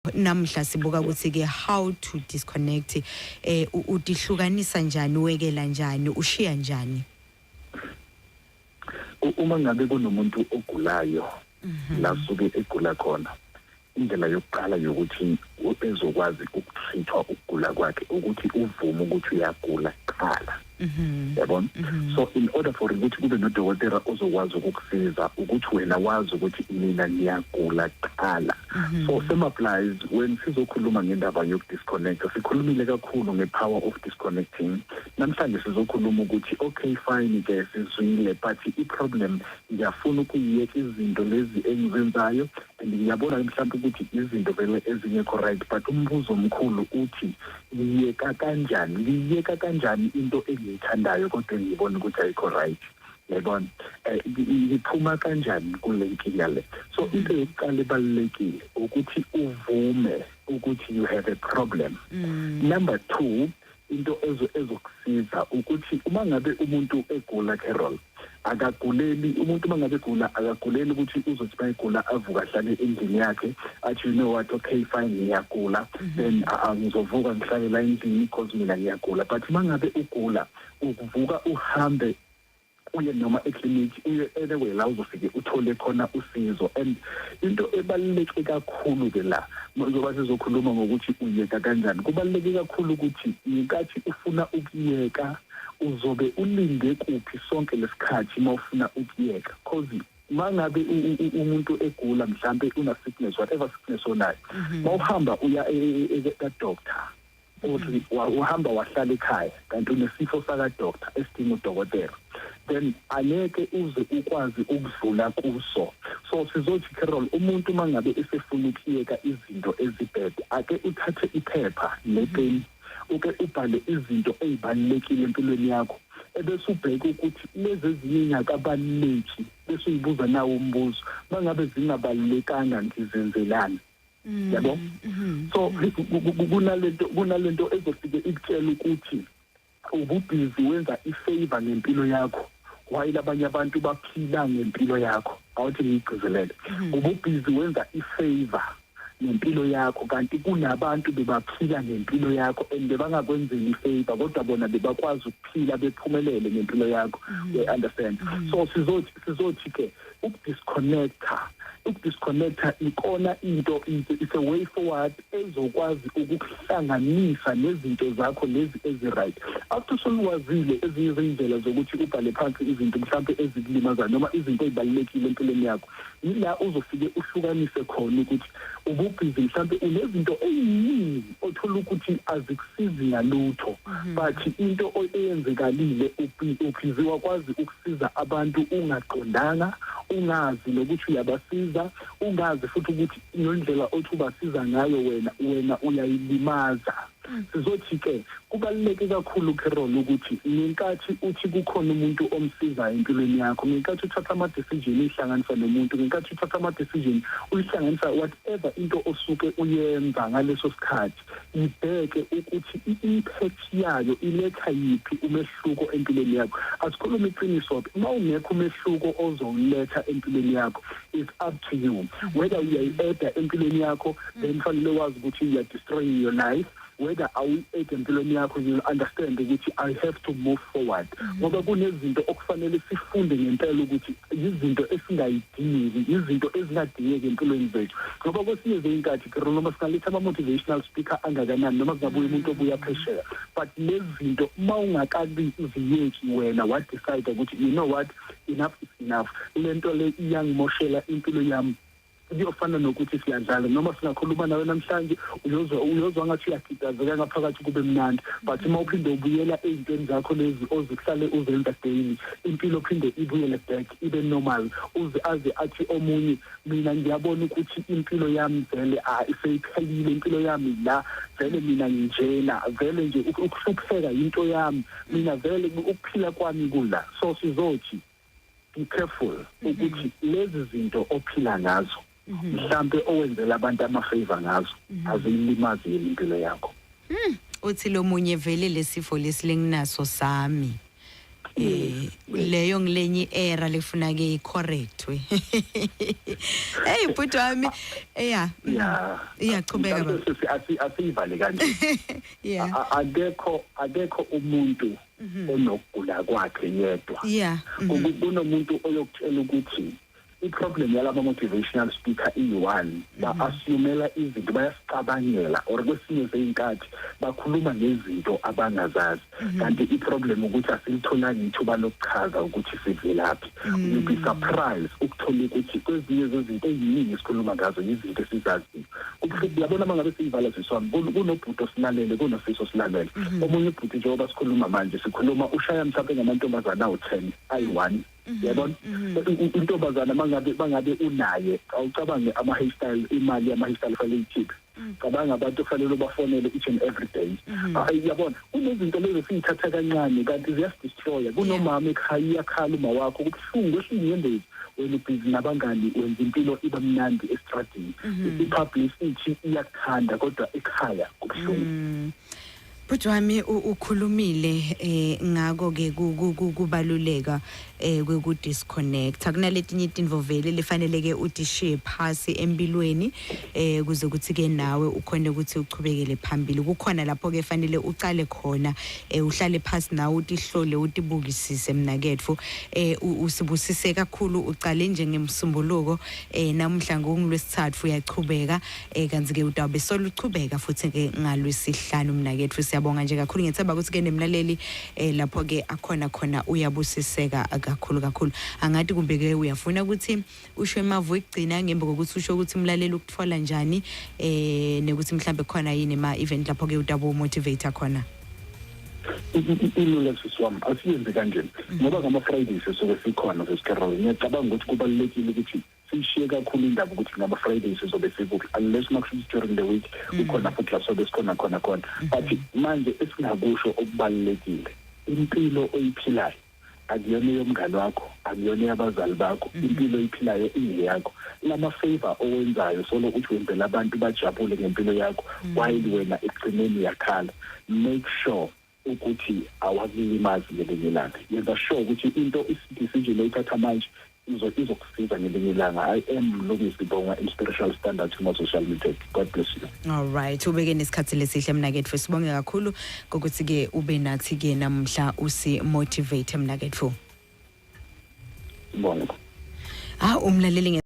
Namhla sibuka ukuthi ke how to disconnect, utihlukanisa njani, wekela njani, ushiya njani? Uma ngabe kunomuntu ogulayo la suke egula khona, indlela yokuqala yokuthi ezokwazi ukutreatwa ukugula kwakhe ukuthi uvume ukuthi uyagula kuqala, yabona? So in order for ukuthi kube nodokotela ozokwazi ukukusiza, ukuthi wena wazi ukuthi mina ngiyagula kuqala. So same applies when sizokhuluma ngendaba yokudisconnect. Sikhulumile kakhulu nge-power of disconnecting. Namhlanje sizokhuluma ukuthi okay, fine ke, sizwile, but i-problem ngiyafuna ukuyiyeka izinto lezi engizenzayo and ngiyabona mhlawumbe ukuthi izinto vele ezingekho right, but umbuzo omkhulu uthi ngiyeka kanjani? Ngiyeka kanjani into engiyithandayo kodwa engiyibona ukuthi ayikho right, yabona? Ngiphuma kanjani kule nkinga le? So into yokuqala ebalulekile ukuthi uvume ukuthi you have a problem. Number two, into ezokusiza ukuthi uma ngabe umuntu egula, Carol, akaguleli umuntu. Uma ngabe egula, akaguleli ukuthi uzothi mayegula avuka ahlale endlini yakhe, athi, "You know what? Okay, fine, ngiyagula, then ngizovuka ngihlale la endlini because mina ngiyagula." But uma ngabe ugula, ukuvuka uhambe uye noma eklinikhi, uye anywhere la uzofike uthole khona usizo. And into ebaluleke kakhulu ke la, njengoba sizokhuluma ngokuthi uyeka kanjani, kubaluleke kakhulu ukuthi ngenkathi ufuna ukuyeka, uzobe ulinde kuphi sonke lesikhathi uma ufuna ukuyeka? 'Cause mangabe umuntu egula, mhlambe una sickness, whatever sickness onayo, mawuhamba uya ka doctor, uthi uhamba wahlala ekhaya kanti unesifo saka doctor esidinga udokotela, then angeke uze ukwazi ukudlula kuso. So sizothi, Carol, umuntu mangabe esefuna ukuyeka izinto ezibhede, ake uthathe iphepha nepeni, uke ubhale izinto ezibalulekile empilweni yakho, ebese ubheke ukuthi lezi ezinye ingakabaluleki, bese uyibuza nawo umbuzo: mangabe zingabalulekanga, ngizenzelani? Yabo? So kunalento ezofike ikutshela ukuthi ububhizi wenza ifavor ngempilo yakho while abanye abantu baphila ngempilo yakho. Awuthi ngiyigcizelele: ububhizi wenza ifavor ngempilo yakho kanti kunabantu bebaphila ngempilo yakho and bebangakwenzeli ifavor, kodwa bona bebakwazi ukuphila bephumelele ngempilo yakho, you understand? So sizothi ke ukudisconnecta ikona into, it's a way forward ezokwazi ukukuhlanganisa nezinto zakho lezi ezi-right after soluwazile ezinye zeyindlela zokuthi ubhale phansi izinto mhlampe ezikulimazayo noma izinto ey'balulekile empilweni yakho. Yila uzofike uhlukanise khona ukuthi ububhizi mhlampe unezinto ey'ningi othola ukuthi azikusizi ngalutho, but into eyenzekalile, ubhizi wakwazi ukusiza abantu ungaqondanga, ungazi nokuthi uyabasiza, ungazi futhi ukuthi ngendlela othi ubasiza ngayo wena uyayilimaza. Sizothi ke kubaluleke kakhulu, Carol, ukuthi ngenkathi uthi kukhona umuntu omsizayo empilweni yakho, ngenkathi uthatha ama-decision uyihlanganisa nomuntu, ngenkathi uthatha ama-decision uyihlanganisa whatever into osuke uyenza ngaleso sikhathi, ibheke ukuthi i-impact yayo iletha yiphi umehluko empilweni yakho. Asikhulume iqiniso, uma ungekho umehluko ozowuletha empilweni yakho, it's up to you whether uyayi-adda empilweni yakho, then fanele wazi ukuthi you are destroying your life. Whether awuyi-add empilweni yakho, you'll understand ukuthi I have to move forward, ngoba kunezinto okufanele sifunde ngempela ukuthi izinto esingayidingi, izinto ezingadingeki empilweni zethu. Ngoba kwesinye zey'nkathi, Carol, noma singaletha ama-motivational speaker angakanani, noma kungabuya umuntu obuya phesheya, but lezi zinto uma ungakaziyeki wena wadecide ukuthi, "You know what? Enough is enough, le nto le iyangimoshela impilo yami," kuyofana nokuthi siyadlala. Noma singakhuluma nawe namhlanje, uyozwa ngathi uyagidazeka ngaphakathi, kube mnandi, but uma uphinde ubuyela ey'ntweni zakho lezi ozikuhlale uzenza daily, impilo phinde ibuyele back ibe normal, uze aze athi omunye, "Mina ngiyabona ukuthi impilo yami vele iseyiphelile, impilo yami la vele, mina nginjena vele nje, ukuhlupheka into yami, mina vele ukuphila kwami kula." So sizothi be careful ukuthi lezi zinto ophila ngazo, mhlambe owenzela abantu ama-favor ngazo, aziyilimazi yini impilo yakho. Uthi lo munye, vele lesifo lesi lenginaso sami. Leyo ngilenye era lefuna ke icorrectwe. Hey, bhuti wami, yeah. Iyachubeka, baba. Mhlawumbe asiyivale kanje. Akekho umuntu onokugula kwakhe yedwa. Kunomuntu oyokutshela ukuthi i-problem yalaba motivational speaker iyi-one, ba-assumela izinto, bayasicabangela, or kwesinye sey'nkathi bakhuluma ngezinto abangazazi, kanti i-problem ukuthi asilitholanga ithuba lokuchaza ukuthi sivelaphi. You'll be surprised ukuthola ukuthi kwezinye zezinto ey'ningi esikhuluma ngazo izinto esizaziyo. Kubuhlungu, uyabona, uma ngabe siyivala, sisi wami, kunobhuti osilalele, kunosiso osilalele, omunye ubhuti, njengoba sikhuluma manje, sikhuluma ushaya mhlawumbe ngamantombazane awu-10 ayi-one, yabona. Intombazana mangabe unaye, awucabange ama-hairstyle, imali yama-hairstyle fanele uyikhiphe, cabanga abantu kufanele ubafonele each and every day. Yabona, kunezinto lezo siyithatha kancane kanti ziyasidestroya. Kunomama ekhaya, iyakhala uma wakho, kubuhlungu, kwehle inyembezi, wena ubhizi nabangani, wenza impilo iba mnandi estradini, i-publicity iyakuthanda, kodwa ekhaya kubuhlungu. Bhuti wami, ukhulumile ngako ke kubaluleka kweku disconnect. Akunaletinye itinto vele lefanele ke utishiye phasi empilweni kuze kuthi ke nawe ukhone ukuthi uchubekele phambili. Kukhona lapho ke fanele ucale khona, uhlale phasi nawe, utihlole, utibukisise, mnaketfu. Usibusise kakhulu. Ucale njengemsumbuluko, namuhla ngolwesithathu uyachubeka, kanti ke utawube soluchubeka futhi ke ngalwesihlanu, mnaketfu. Siyabonga nje kakhulu. Ngiyethemba ukuthi ke nemlaleli lapho ke akhona khona uyabusiseka kakhulu kakhulu. Angathi kumbe ke uyafuna ukuthi usho emavu ekugcina ngemva kokuthi usho ukuthi umlaleli ukutfola njani, nekuthi mhlambe khona yini ma event lapho ke utabu motivate khona? Ilula, sisi wami, asiyenze kanje, ngoba ngama-Fridays sisuke sikhona sesikaroli. Ngiyacabanga ukuthi kubalulekile ukuthi siyishiye kakhulu indaba ukuthi ngama-Fridays sizobe sikuphi, unless uma kusho during the week kukhona futhi la sobe sikhona khona khona. But manje esingakusho okubalulekile, impilo oyiphilayo akuyona eyomngane wakho, akuyona eyabazali bakho. Impilo oyiphilayo ingeyakho. Lama favor owenzayo solo uthi wenzela abantu bajabule ngempilo yakho, while wena ekugcineni uyakhala, make sure ukuthi awakulimazi ngelinye ilanga. Yenza sure ukuthi into, i-decision oyithatha manje izokusiza ngelinye ilanga. I am Mlungisi Bonga, Inspirational Standard kuma-social media. God bless you. All right, ubeke nesikhathi lesihle, mnaketfu. Sibonge kakhulu kokuthi ke ube nathi ke namhla, usi motivate, mnaketfu. Bonke. Ah, umlaleli.